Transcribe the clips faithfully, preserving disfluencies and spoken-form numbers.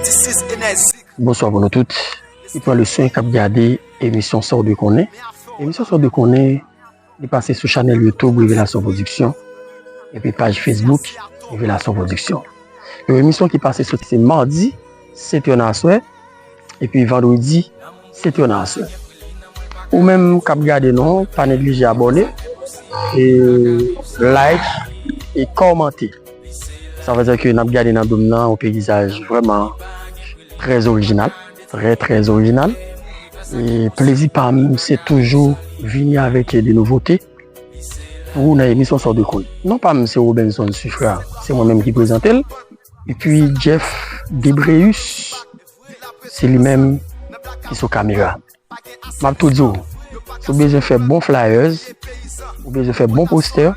This is Energy. Bonswa pou nou tout ki pran le swen k ap gade emisyon Sa w dwe konnen. Emisyon Sa w dwe konnen, li pase sou chanèl YouTube Revelasyon Production epi paj Facebook Revelasyon Production. Yon emisyon ki pase soti se madi, sèt è nan aswè, epi vandredi, sèt è nan aswè. Ou menm k ap gade nou, pa neglije abòne, e like, e kòmante. Sa vle di ke n ap gade nan dòm nan yon peyizaj vrèman trè orijinal, trè, trè orijinal. E plezi pa m, se toujou vini avèk de nouvote pou ou nan emisyon Sa w dwe konnen. Non pa m, se Robenson Suffrard, se mwen menm ki prezante l. Epi Jeff Debreus, se li menm ki sou kamera. M ap tou di w, si w bezwen fè bon flyers, ou bezwen fè bon postè,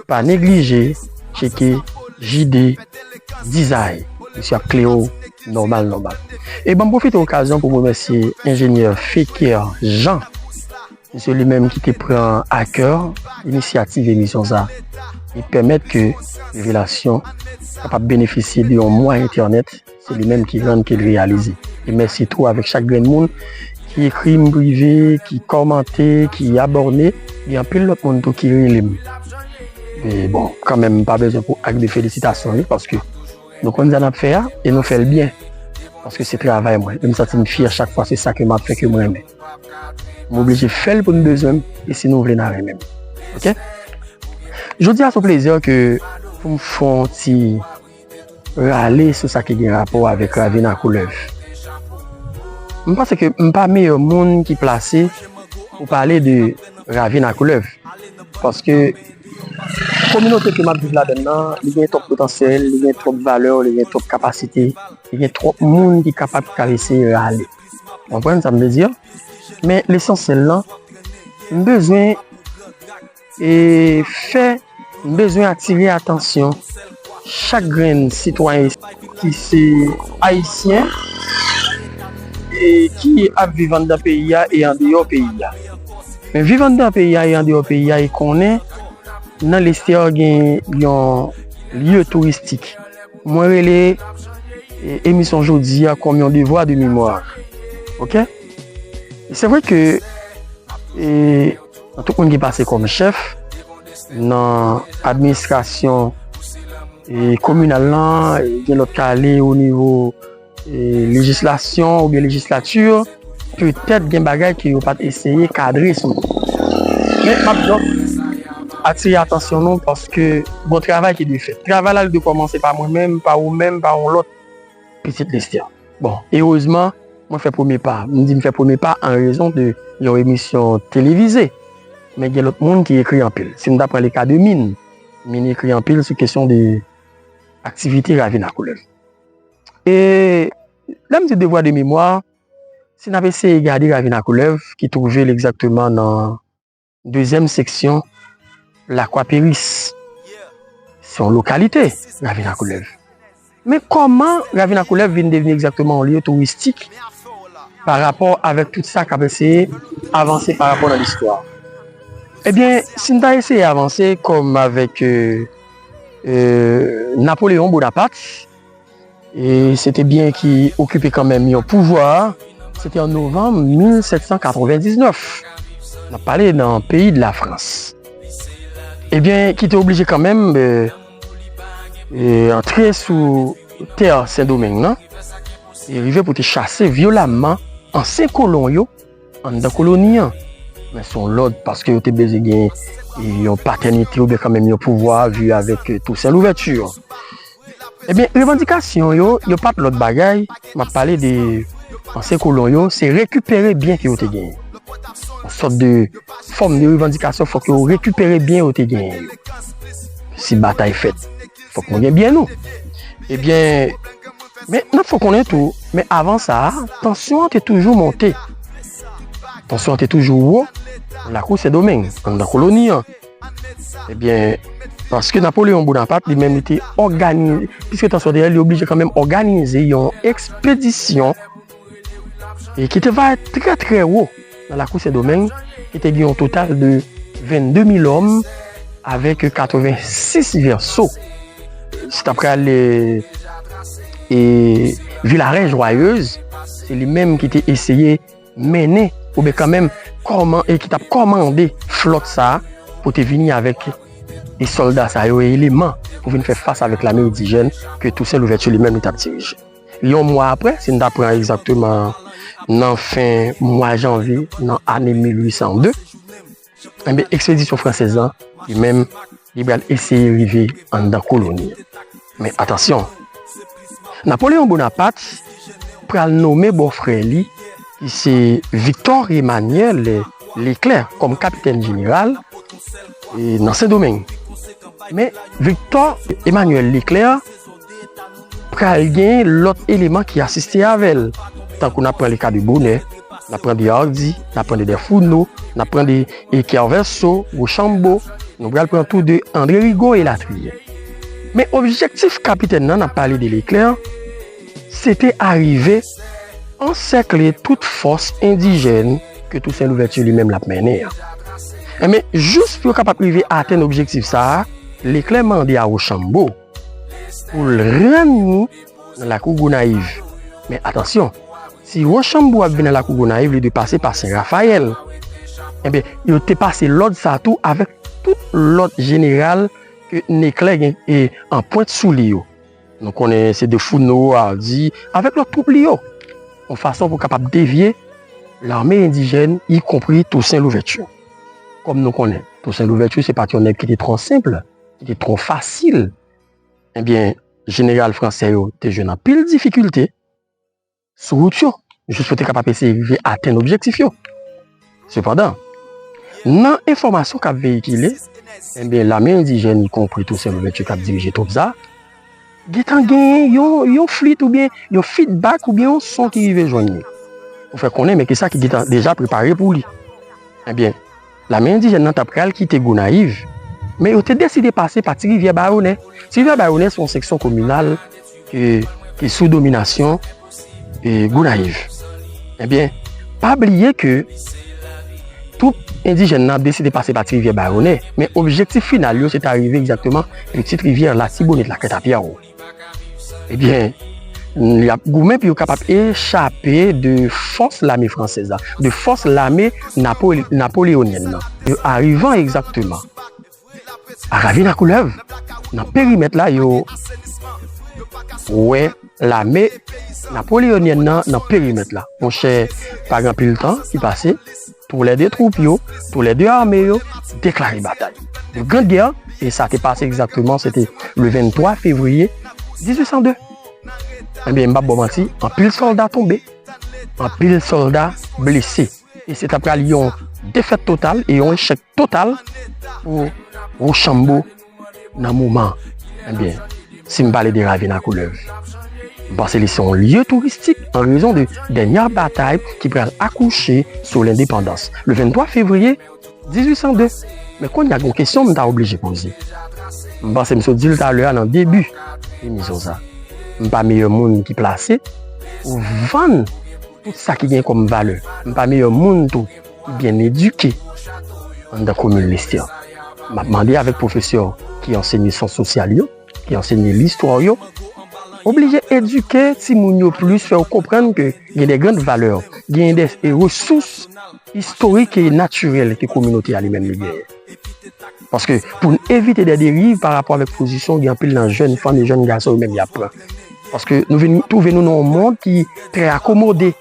pa neglije tcheke J D Design. Misye ap klere w nòmal, nòmal. E ban m pwofite okazyon pou m remèsye enjenyè Feker Jean. Misye li menm ki te pran a kè inisyativ emisyon sa a e pèmèt ke Revelasyon kapab benefisye de yon mwa entènèt, se li menm ki rann ke l reyalize. E mèsi tou avèk chak grenn moun ki ekri m prive, ki kòmante, ki abòne. Gen anpil lòt moun tou ki rele m. E bon, kanmenm, m pa bezwen pou ak de felisitasyon, wi, paske nou konn sa n ap fè a, e nou fè l byen. Paske se travay mwen. E m santi m fyè chak fwa se sa ke m ap fè ke m renmen. M oblije fè l pou n bezwen m, e si nou vle n a renmen m. Oke? Jodi a se yon plezi ke pou m fè yon ti rale sou sa ki gen rapò avèk Ravin a Koulèv. M panse ke m pa meyè moun ki plase pou pale de Ravin a Koulèv. Paske kominote ke m ap viv ladann nan, li gen twòp potansyèl, li gen twòp valè, li gen twòp kapasite, li gen twòp moun ki kapab, ki ka eseye rale. Ou konprann sa m vle di a? Men lesansyèl lan, m bezwen e fè, m bezwen atire atansyon chak grenn sitwayen ki se ayisyen e ki ap viv anndan peyi a e andeyò peyi a. Men viv anndan peyi a e andeyò peyi a e konnen nan Lestè gen yon lye touristik. Mwen rele e, emisyon jodi a kòm yon devwa de memwa. Oke? Se vre ke e, tout moun ki pase kòm chèf nan administrasyon e, kominal lan, e, gen lòt k ale o nivo e, lejislasyon oubyen lejislati, petèt gen bagay ke yo pa t eseye kadre sou li. Men m ap jis atire atansyon nou paske gon travay ki dwe fèt. Travay la li dwe kòmanse pa mwen menm, pa ou menm, pa yon lòt pitit Lestè. Bon, erezman, mwen fè premye pa. M di m fè premye pa an rezon de yon emisyon televize. Men gen lòt moun ki ekri anpil. Si n ta pran le ka de Min, Min ekri anpil sou kesyon de aktivite Ravin a Koulèv. E lè m di devwa de memwa, si n ap eseye gade Ravin a Koulèv, ki twouve l egzakteman nan dezyèm seksyon Lakwa Peris. Se yon lokalite, Ravin a Koulèv. Men kòman Ravin a Koulèv vin devni egzakteman yon lye touristik pa rapò avèk tout sa k ap eseye avanse pa rapò nan listwa? Ebyen, si n ta eseye avanse kòm avèk e, e, Napoleyon Bonapat, e se te byen ki okipe kanmenm yon pouvwa, se te an novanm mil sèt san katrevendiznèf. N ap pale nan peyi de Lafrans. Ebyen, ki te oblije kanmenm e, e, antre sou tè Sendomeng nan, e rive pou te chase vyolamman ansyen kolon yo anndan koloni an. Men se yon lòd paske yo te bezwen gen e, yon patènite oubyen kanmenm yon pouvwa vi avèk e, Toussaint Louverture. Ebyen, revandikasyon yo, yo pa t lòt bagay, m ap pale de ansyen kolon yo, se rekipere byen ke yo te genyen. Yon sòt de fòm de revandikasyon, fòk yo rekipere byen yo te genyen yo. Si batay fèt, fòk nou gen byen nou. Ebyen, men n ap fè w konnen tou, men avan sa a, tansyon an te toujou monte. Tansyon an te toujou wo, nan lakou Sendomeng, anndan koloni an. Ebyen, paske Napoleyon Bonapat, li menm, li te òganize, piske tansyon te la, li oblije kanmenm òganize yon ekspedisyon e ki te va trè, trè wo nan lakou Sendomeng, ki te gen yon total de vennde mil òm avèk katrevensis vèso. Si t ap pral e, e Villaret Joyeuse, se li menm ki te eseye mennen, oubyen kanmenm kòman, e ki t ap kòmande flòt sa a pou te vini avèk e sòlda sa yo e eleman pou vin fè fas avèk lame endijèn ke Toussaint Louverture li menm li t ap dirije. Yon mwa apre, si n ta pran egzakteman nan fen mwa janvye, nan ane mil uit san de, enben, ekspedisyon fransèz lan, li menm, li pral eseye rive anndan koloni an. Men atansyon, Napoleon Bonaparte pral nonmen bòfrè li, ki se Victor Emmanuel Leclerc, kòm kapitèn jeneral, e, nan Sendomeng. Men Victor Emmanuel Leclerc pral gen lòt eleman ki asiste avè l, tankou n ap pran le ka de Bonnet, n ap pran de Hardy, n ap pran de Desfourneaux, n ap pran de, e, Kerverseau, Rochambeau, nou pral pran tou de André Rigaud elatriye. Men objektif kapitèn nan, n ap pale de Leclerc, se te arive ansèkle tout fòs endijèn ke Toussaint Louverture li menm l ap mennen an. Enben, jis pou yo kapab rive atenn objektif sa a, Leclerc mande a Rochambeau pou l rann ni nan lakou Gonayiv. Men atansyon, si Rochambeau ap vin nan lakou Gonayiv, li dwe pase pa Sen Rafayèl. Enben, yo te pase lòd sa tou avèk tout lòt jeneral ke Leclerc gen e an pwent sou li yo. Nou konnen se Desfourneaux, Hardy, avèk lòt twoup li yo. Yon fason pou kapab devye lame endijèn, ikonpri Toussaint Louverture. Kòm nou konnen, Toussaint Louverture se pa t yon nèg ki te twò senp, ki te twò fasil. Ebyen, jeneral fransè yo te jwenn anpil difikilte sou wout yo, jis pou te kapab eseye rive atenn objektif yo. Sepandan, nan enfòmasyon k ap veyikile, enben, lame endijèn, ikonpri Toussaint Louverture k ap dirije twoup sa a, gentan genyen yon, yon flit oubyen yon feedback oubyen yon son ki rive jwenn li. Pou fè konnen, men kisa ki gentan deja prepare pou li. Ebyen, lame endijèn nan ta pral kite Gonayiv, men yo te deside pase pa Ti Rivyè Bayonè. Ti Rivyè Bayonè se yon seksyon kominal ki, ki sou dominasyon e, Gonayiv. Ebyen, pa bliye ke twoup endijèn nan ap deside pase pa Ti Rivyè Bayonè, men objektif final yo se ta rive egzakteman Petite Rivière, Latibonit, Lakretapyè. Ebyen, y ap goumen pou yo kapab echape de fòs lame fransèz la, de fòs lame Napole-, napoleonyèn nan. Yo arivan egzakteman a Ravin a Koulèv, nan perimèt la, yo wè lame napoleonyèn nan nan perimèt la. Monchè, pa gen anpil tan ki pase, toulède twoup yo, toulède ame yo deklare batay. De grande guerre, e sa te pase egzakteman, se te le venntwa fevriye dizuit san de. Ebyen, m p ap ba w manti, anpil sòlda tonbe, anpil sòlda blese. E se ta pral yon defèt total e yon echèk total pou Rochambeau nan moman. Ebyen, si m pale de Ravin a Koulèv, m panse li se yon lye touristik an rezon de dènyè batay ki pral akouche sou lendepandans, le venntwa fevriye dizuit san de. Men kounye a, gen yon kesyon m ta oblije poze. M panse m sot di l talè a nan debi emisyon sa. M pa meyè moun ki plase pou vann tout sa ki gen kòm valè. M pa meyè moun tou ki byen edike anndan komin Lestè. M ap mande avèk pwofesè ki ansenye syans sosyal yo, ki ansenye listwa yo, oblije edike timoun yo plis, fè yo konprann ke gen de grann valè, gen de, e, resous istorik e natirèl ke kominote a li menm li genyen. Paske pou n evite de deriv pa rapò avèk pozisyon, gen anpil nan jèn fanm e jèn gason yo menm y ap pran. Paske nou vin twouve nou nan yon mond ki trè akomode.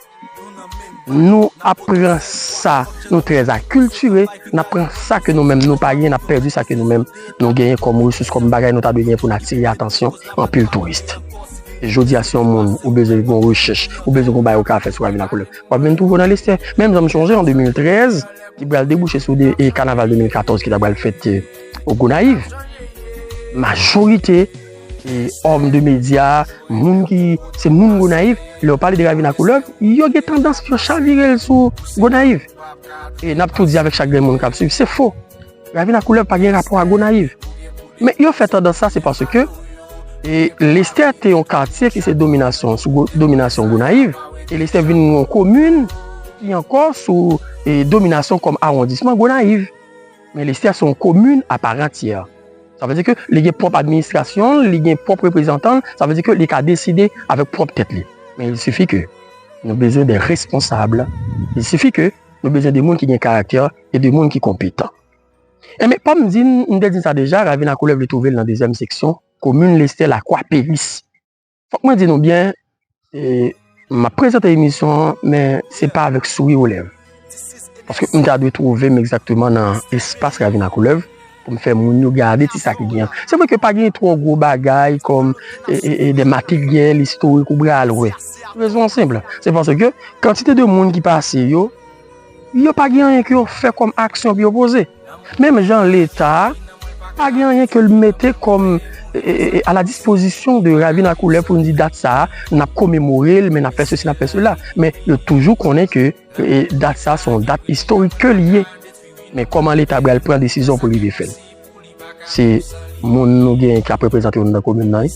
Nou ap pran sa, nou trè akiltire, n ap pran sa ke nou menm nou pa gen, n ap pèdi sa ke nou menm nou genyen kòm resous, kòm bagay nou ta dwe genyen pou n atire atansyon anpil touris. E jodi a, si yon moun ou bezwen yon rechèch, ou bezwen yon bagay ou ka fè sou Ravin a Koulèv, w ap vin twouve w nan Lestè. Menm jan m chonje an de mil trèz, ki pral debouche sou de, e, kanaval de mil katòz ki ta pral fèt, e, o Gonayiv. Majorite, e, òm de medya, moun ki se moun Gonayiv, lè yo pale de Ravin a Koulèv, yo gen tandans pou yo chavire l sou Gonayiv. E n ap tou di avèk chak grenn moun k ap swiv, se fo. Ravin a Koulèv pa gen rapò a Gonayiv. Men yo fè tandans sa, se paske, e, Lestè te yon katye ki se dominasyon, sou go-, dominasyon Gonayiv, e Lestè vin yon komin ki ankò sou, e, dominasyon kòm awondisman Gonayiv. Men Lestè se yon komin a pa antyè. Sa vle di ke li gen pwòp administrasyon l, li gen pwòp reprezantan l, sa vle di ke li ka deside avèk pwòp tèt li. Men il sifi ke nou bezwen de responsab, il sifi ke nou bezwen de moun ki gen karaktè e de moun ki konpetan. Enben, kòm m di, m te di sa deja, Ravin a Koulèv li twouve l nan dezyèm seksyon, komin Lestè, Lakwa, Peris. Fòk mwen di nou byen, e, m ap prezante emisyon an, men se pa avèk souri o lèv. Paske m ta dwe twouve m egzakteman nan espas Ravin a Koulèv pou m fè moun yo gade ti sa ki gen an. Se vre ke pa gen twò gwo bagay kòm, e, e, e, de materyèl istorik ou pral wè. Rezon an senp, se paske kantite de moun ki pase yo, yo pa gen anyen ke yo fè kòm aksyon pou yo poze. Menm jan Leta pa gen anyen ke l mete kòm, e, e, e, a la dispozisyon de Ravin a Koulèv pou n di dat sa a, n ap komemore l, men n ap fè sesi, n ap fè sela. Men yo toujou konnen ke, e, dat sa a se yon dat istorik ke l ye. Men kòman Leta pral pran desizyon pou l rive fè l? Se moun nou genyen k ap reprezante yo nan komin nan, wi.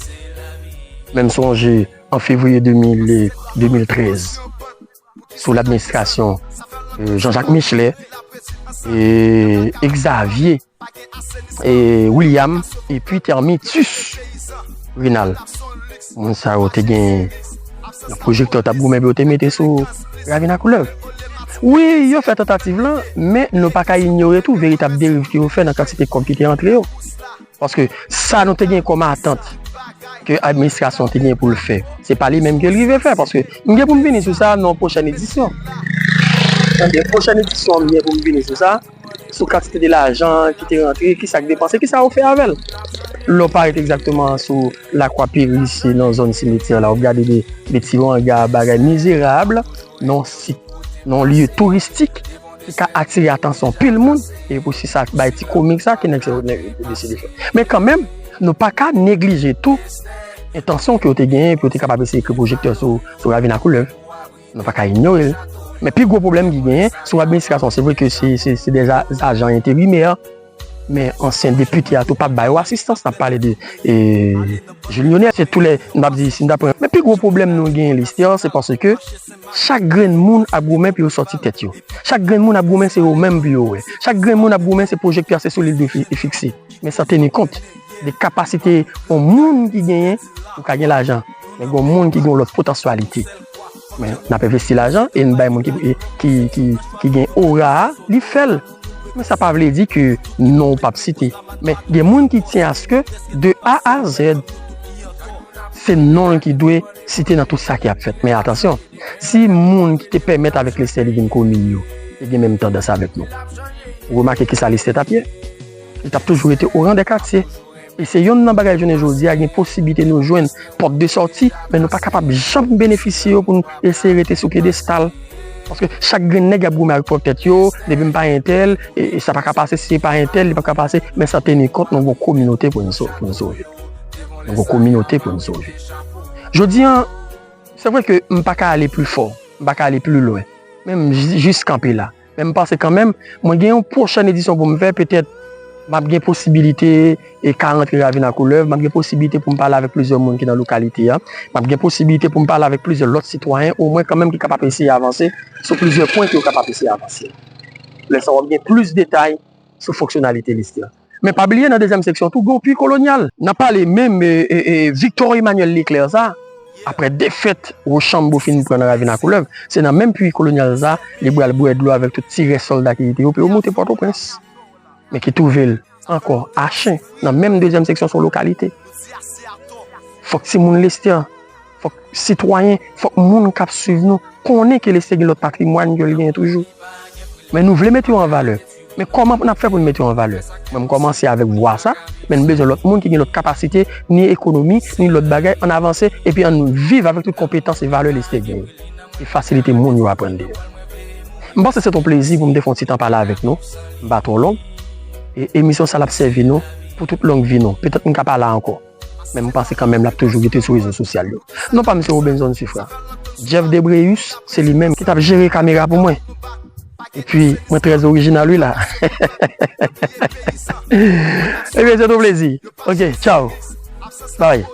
Men m sonje an fevriye de mil, de mil trèz, sou ladministrasyon, e, Jean-Jacques Michelet, e, Xavier, e, William, epi Termitus Renal. Moun sa yo te gen yon pwojektè t ap goumen pou yo te mete sou Ravin a Koulèv. Wi, yo fè tantativ lan, men nou pa ka inyore tou veritab deriv ke yo fè nan kantite kòb ki te antre yo. Paske sa nou te gen kòm atant ke administrasyon te gen pou l fè, se pa li menm ke l rive fè. Paske m gen pou m vini sou sa nan yon pwochèn edisyon. Nan yon pwochèn edisyon, m gen pou m vini sou sa, sou kantite de lajan ki te rantre, ki sa k depanse, ki sa yo fè avè l. Lè w parèt egzakteman sou Lakwa Peris, nan zòn simetyè la, w ap gade de, de ti anga, bagay mizerab, nan sit, nan lye touristik, ki ka atire atansyon pil moun, e pou si sa bay ti komik sa, ke nèg sa yo deside fè. Men kanmenm, nou pa ka neglije tou entansyon ke yo te genyen pou yo te kapab eseye ekri pwojektè sou, sou Ravin a Koulèv. Nou pa ka inyore l. Men pi gwo pwoblèm ki genyen sou administrasyon, se vre ke se, se, se de za-, ajan enterimè, men ansyen depite a tou p ap ba yo asistans. N ap pale de, e, Jules Lionel, se tou lè, m ap di, si n ta pran. Men pi gwo pwoblèm nou genyen, Lestè, se paske chak grenn moun ap goumen pou yo sòti tèt yo. Chak grenn moun ap goumen, se yo menm pou yo wè. Chak grenn moun ap goumen, se pwojektè a, se sou li l dwe fi-, fikse. Men san teni kont de kapasite yon moun ki genyen, ou ka gen lajan, men gen yon moun ki gen yon lòt potansyalite. Men n ap envesti lajan e n bay moun ki, ki, ki, ki gen ora a, li fè l. Men sa pa vle di ke non w p ap site. Men gen moun ki tyen aske de A a Z, se non l ki dwe site nan tout sa ki ap fèt. Men atansyon, si moun ki te pèmèt avèk Lestè li vin komin yo te gen menm tandans avèk nou, ou remake kisa Lestè t ap ye? Li t ap toujou rete o ran dè katye. E se yonn nan bagay jounen jodi a, gen posiblite nou jwenn pòt de sòti, men nou pa kapab janm benefisye yo pou n eseye rete sou pyedestal. Paske chak grenn nèg ap goumen avèk pwòp tèt yo, depi m pa entèl, e, e sa pa ka pase, si se pa entèl, li pa ka pase, men san teni kont nou gon kominote pou n so-, pou n sove. Nou gon kominote pou n sove. Jodi a, se vre ke m pa ka ale pli fò, m pa ka ale pli lwen, men m ji-, jis kanpe la. Men m panse kanmenm, mwen gen yon pwochèn edisyon pou m fè, petèt m ap gen posibilite e ka rantre Ravin a Koulèv, m ap gen posibilite pou m pale avèk plizyè moun ki nan lokalite a, m ap gen posibilite pou m pale avèk plizyè lòt sitwayen, omwen kanmenm ki kapab eseye avanse sou plizyè pwen ke yo kapab eseye avanse. Lè sa a, w ap gen plis detay sou fonksyonalite Lestè. Men pa bliye, nan dezyèm seksyon tou, gen yon pwi kolonyal. N ap pale menm, e, e, e, Victor Emmanuel Leclerc sa, aprè defèt Rochambeau fin pran nan Ravin a Koulèv, se nan menm pwi kolonyal sa, li pral bwè dlo avèk tout ti rès sòlda ki rete yo pou yo moute Pòtoprens. Men ki twouve l ankò Achen, nan menm dezyèm seksyon, se yon lokalite. Fòk timoun Lestè, fòk sitwayen, fòk moun k ap swiv nou konnen ke Lestè gen lòt patrimwàn ke l genyen toujou. Men nou vle mete yo an valè. Men kòman n ap fè pou n mete yo an valè? Mwen, m kòmanse avèk vwa sa, men n bezwen lòt moun ki gen lòt kapasite, ni ekonomi, ni lòt bagay, ann avanse, epi ann viv avèk tout konpetans e valè Lestè genyen. E fasilite moun yo aprann de yo. M panse se t on plezi pou m te fè yon ti tan pale avèk nou. M pa twò long. E emisyon sa l ap sèvi nou pou tout long vi nou. Petèt m ka pa la ankò. Men m panse kanmenm l ap toujou rete sou rezo sosyal yo. Non pa m se Robenson Suffrah. Jeff Debreus, se li menm ki t ap jere kamera pou mwen. Epi, mwen trè orijinal, wi, la. Ebyen, se t on plezi. Ok, tchaw. Bye.